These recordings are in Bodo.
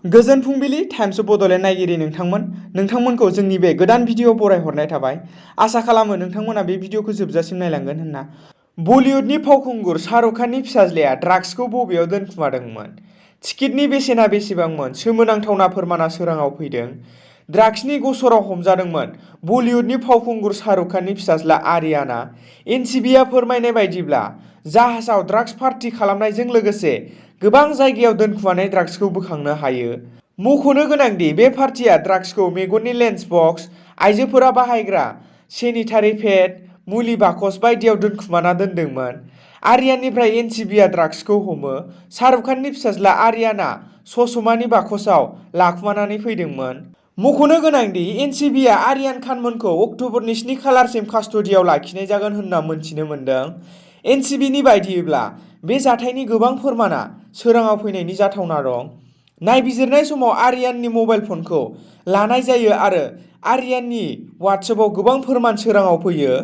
गोजोन फुंबिलि टाइम्स अफ बड'लेण्ड नायगिरि नोंथांमोनखौ जोंनि बे गोदान भिडिअ बरायहरनाय थाबाय। आसा खालामो नोंथांमोना बे भिडिअखौ जोबजासिम नायलांगोन होनना। बलिउडनि फावखुंगुर शाहरुख खाननि फिसाज्लाया ड्राग्सखौ बबेयाव दोनखुमादोंमोन? टिकेटनि बेसेना बेसेबांमोन? सोमोनांथावना फोरमाना सोराङाव फैदों। ड्राग्सनि गसराव हमजादोंमोन बलिउडनि फावखुंगुर शाहरुख खाननि फिसाज्ला आरियाना। एनसिबिआ फोरमायनाय बायदिब्ला जाहाजाव ड्राग्स पार्टी खालामनायजों लोगोसे गोबां जायगायाव दोनखुमानाय ड्राग्सखौ बोखांनो हायो। मख'नो गोनांदि बे पार्टीया ड्राग्सखौ मेगननि लेन्स बक्स, आइजोफोरा बाहायग्रा सेनिटारि पेड, मुलि बाकस बायदियाव दोनखुमाना दोनदोंमोन। आरियाननिफ्राय एनसिबिआ ड्राग्सखौ हमो। शाहरुख खाननि फिसाज्ला आरियाना ससमानि बाकसआव लाखुमानानै फैदोंमोन। मख'नो गोनांदि एनसिबिआ आरियान खानमोनखौ अक्ट'बरनि 7 खालारसिम कास्टडियाव लाखिनाय जागोन होनना मोनथिनो मोन्दों। एनसिबिनि बायदिब्ला बे जाथायनि गोबां फोरमाना सोराङाव फैनायनि जाथावना दं। नायबिजिरनाय समाव आरियाननि मबाइल फनखौ लानाय जायो आरो आरियाननि वाट्सएपआव गोबां फोरमान सोराङाव फैयो।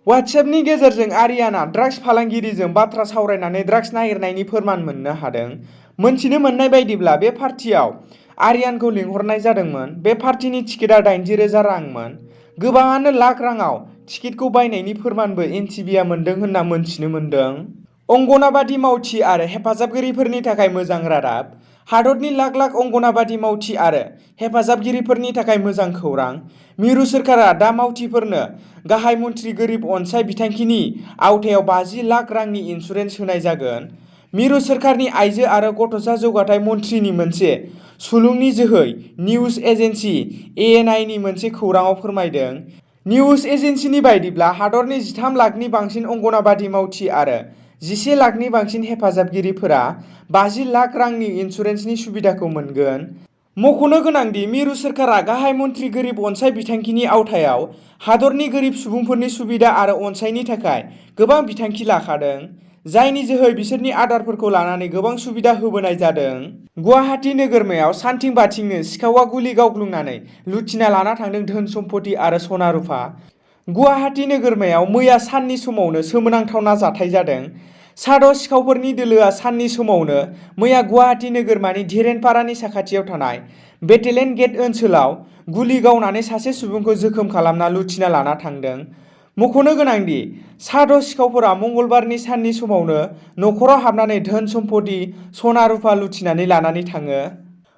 वाट्सएपनि गेजेरजों आरियाना ड्राग्स फालांगिरिजों बाथ्रा सावरायनानै ड्राग्स नागिरनायनि फोरमान मोननो हादों। मोनथिनो मोननाय बायदिब्ला बे पार्टीयाव आरियानखौ लिंहरनाय जादोंमोन। बे पार्टीनि टिकेटआ 80,000 रांमोन। गोबाङानो लाख राङाव टिकेटखौ बायनायनि फोरमानबो एनसिबिआ मोनदों होनना मोनथिनो मोन्दों। अंगनाबादि मावथि आरो हेफाजाबगिरिफोरनि थाखाय मोजां रादाब। हादरनि लाख लाख अंगनाबादि मावथि आरो हेफाजाबगिरिफोरनि थाखाय मोजां खौरां। मिरु सोरखारा दा मावथिफोरनो गाहाय मन्त्रि गोरिब अनसाय बिथांखिनि आवथायाव 50 लाख रांनि इन्सुरेन्स होनाय जागोन। मिरु सोरखारनि आइजो आरो गथ'सा जौगाथाय मन्थ्रिनि मोनसे सुलुंनि जोहै निउज एजेन्सि एएनआइनि मोनसे खौराङाव फोरमायदों। निउज एजेन्सिनि बायदिब्ला हादरनि 13 लाखनि बांसिन अंगनाबादि मावथि आरो 11 लाखनि बांसिन हेफाजाबगिरिफोरा 50 लाख रांनि इन्सुरेन्सनि सुबिदाखौ मोनगोन। मख'नो गोनांदि मिरु सोरखारा गाहाय मन्त्रि गोरिब अनसाय बिथांखिनि आवथायाव हादरनि गोरिब सुबुंफोरनि सुबिदा आरो अनसायनि थाखाय गोबां बिथांखि लाखादों, जायनि जोहै बिसोरनि आदारफोरखौ लानानै गोबां सुबिदा होबोनाय जादों। गुवाहाटी नोगोरमायाव सानथिं बाथिंनो सिखावआ गुलि गावग्लुंनानै लुथिना लाना थांदों धोन सम्पति आरो सना रुफा। गुवाहाटी नोगोरमायाव मैया साननि समावनो सोमोनांथावना जाथाय जादों। साद' सिखावफोरनि दोलोआ साननि समावनो मैया गुवाहाटी नोगोरमानि धीरेनपारानि साखाथियाव थानाय बेटेलेन गेट ओनसोलाव गुलि गावनानै सासे सुबुंखौ जोखोम खालामना लुथिना लाना थांदों। मख'नो गोनांदि साद' सिखावफोरा मंगलबारनि साननि समावनो न'खराव हाबनानै धोन सम्पति, सना रुफा लुथिनानै लानानै थाङो।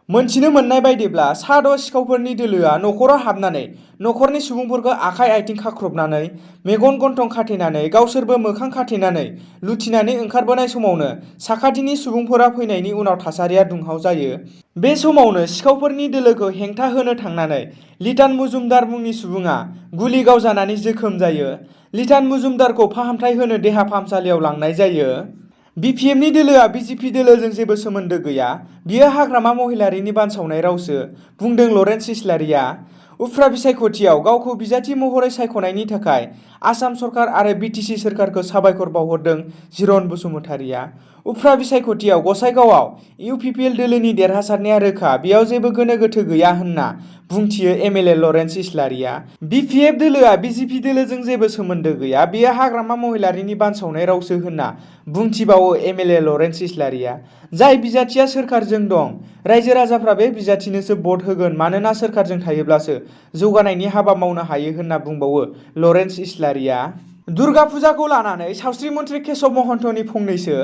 मोनथिनो मोननाय बायदिब्ला साद' सिखावफोरनि दोलोआ न'खराव हाबनानै न'खरनि सुबुंफोरखौ आखाइ आथिं खाख्रबनानै, मेगन गन्थं खाथेनानै, गावसोरबो मोखां खाथेनानै लुथिनानै ओंखारबोनाय समावनो साखाथिनि सुबुंफोरा फैनायनि उनाव थासारिया दुंहाव जायो। बे समावनो सिखावफोरनि दोलोखौ हेंथा होनो थांनानै लिटान मुजुमदार मुंनि सुबुङा गुलि गावजानानै जोखोम जायो। लिटान मुजुमदारखौ फाहामथाय होनो देहा फाहामसालियाव लांनाय जायो। बिपिएफनि दोलोआ बिजेपि दोलोजों जेबो सोमोन्दो गैया, बियो हाग्रामा महिलारिनि बानसावनाय रावसो, बुंदों लरेन्स इस्लारिया। उफ्रा बिसायख'थियाव गावखौ बिजाथि महरै सायख'नायनि थाखाय आसाम सरकार आरो बिटिसि सोरखारखौ साबायखर बावहरदों जिरन बसुमतारिया। उफ्रा बिसायख'थियाव गसाइगावआव इउपिपिएल दोलोनि देरहासारनाया रोखा, बेयाव जेबो गोनो गोथो गैया होनना बुंथियो एमएलए लरेन्स इस्लारिया। बिपिएफ दोलोआ बिजेपि दोलोजों जेबो सोमोन्दो गैया, बेयो हाग्रामा महिलारिनि बानसावनाय रावसो होनना बुंथिबावो एमएलए लरेन्स इस्लारिया। जाय बिजाथिया सोरखारजों दं, रायजो राजाफ्रा बे बिजाथिनोसो भट होगोन मानोना सोरखारजों थायोब्लासो जौगानायनि हाबा मावनो हायो होनना बुंबावो लरेन्स इस्लारिया। दुर्गा फुजाखौ लानानै सावस्रि मन्थ्रि केशब महन्तनि फंनैसो।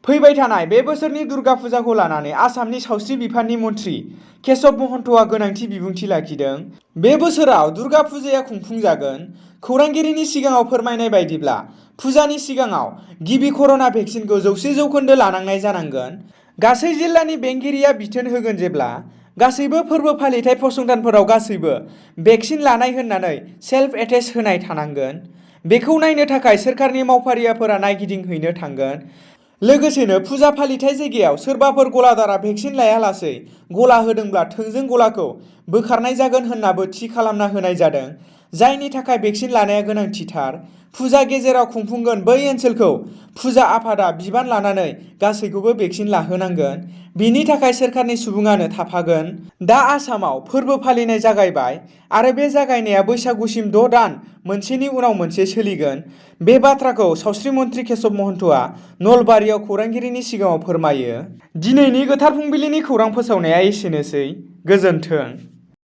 फैबाय थानाय बे बोसोरनि दुर्गा फुजाखौ लानानै आसामनि सावस्रि बिफाननि मन्थ्रि केशब महन्तआ गोनांथि बिबुंथि लाखिदों। बे बोसोराव दुर्गा फुजाया खुंफुंजागोन। खौरांगिरिनि सिगाङाव फोरमायनाय बायदिब्ला फुजानि सिगाङाव गिबि कर'ना भेक्सिनखौ 100% लानांनाय जानांगोन। गासै जिल्लानि बेंगिरिया बिथोन होगोन जेब्ला गासैबो फोरबो फालिथाय फसंथानफोराव गासैबो भेक्सिन लानाय होननानै सेल्फ एटेस्ट होनाय थानांगोन। बेखौ नायनो थाखाय सोरखारनि मावफारियाफोरा नायगिदिंहैनो थांगोन। लोगोसेनो फुजा फालिथाय जायगायाव सोरबाफोर गलादारा भेक्सिन लायालासै गला होदोंब्ला थोंजों गलाखौ बोखारनाय जागोन होननाबो थि खालामना होनाय जादों, जायनि थाखाय भेक्सिन लानाया गोनांथिथार। फुजा गेजेराव खुंफुंगोन बै ओनसोलखौ फुजा आफादा बिबान लानानै गासैखौबो भेक्सिन लाहोनांगोन। बिनि थाखाय सोरखारनि सुबुङानो थाफागोन। दा आसामाव फोरबो फालिनाय जागायबाय आरो बे जागायनाया बैसागुसिम 6 दान मोनसेनि उनाव मोनसे सोलिगोन। बे बाथ्राखौ सावस्रि मन्त्रि केशब महन्तआ नलबारियाव खौरांगिरिनि सिगाङाव फोरमायो। दिनैनि गोथार फुंबिलिनि खौरां फोसावनाया एसेनोसै। गोजोन्थों।